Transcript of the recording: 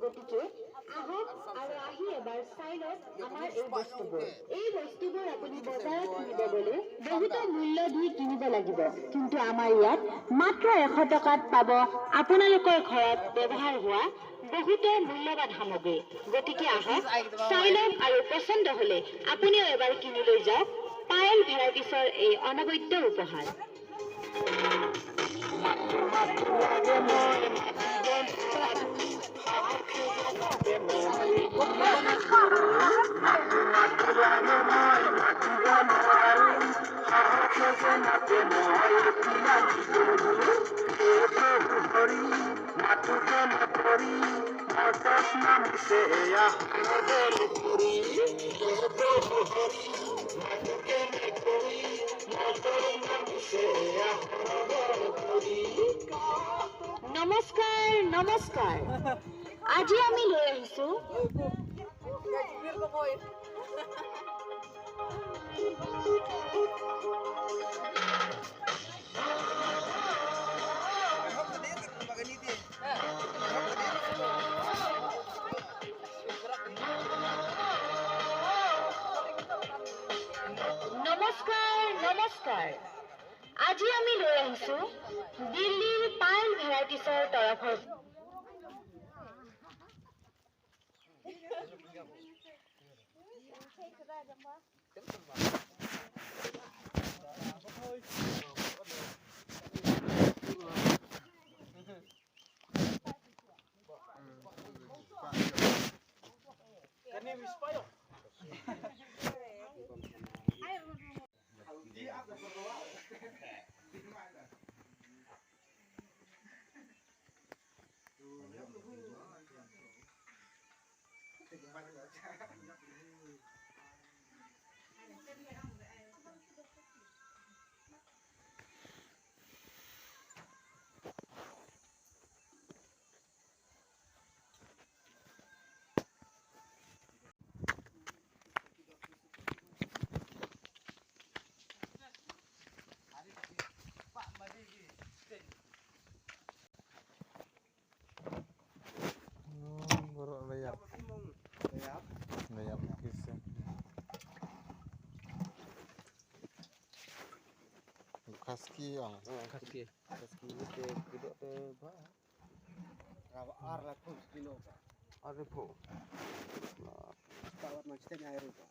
গতিকে আহক আৰু আহি এবাৰ চাই লওক আমাৰ এই বস্তুবোৰ। এই বস্তুবোৰ আপুনি বজাৰত কিনিব গ'লে বহুতো মূল্য দি কিনিব লাগিব, কিন্তু আমাৰ ইয়াত মাত্ৰ 100 টকাত পাব আপোনালোকৰ ঘৰত ব্যৱহাৰ হোৱা বহুতো মূল্যৱান সামগ্ৰী। গতিকে আহক, চাই লওক আৰু পচন্দ হ'লে আপুনিও এবাৰ কিনি লৈ যাওক পায়েল ভেৰাইটিছৰ এই অনবদ্য উপহাৰ। নমস্কাৰ নমস্কাৰ, আজি আমি লৈ আহিছো নমস্কাৰ নমস্কাৰ, আজি আমি লৈ আহিছো দিল্লীৰ পায়েল ভেৰাইটিছৰ তৰফৰ Kaski ang kaski kaski te kido te ba ar la pun kilo ar po tawat ma chite air ba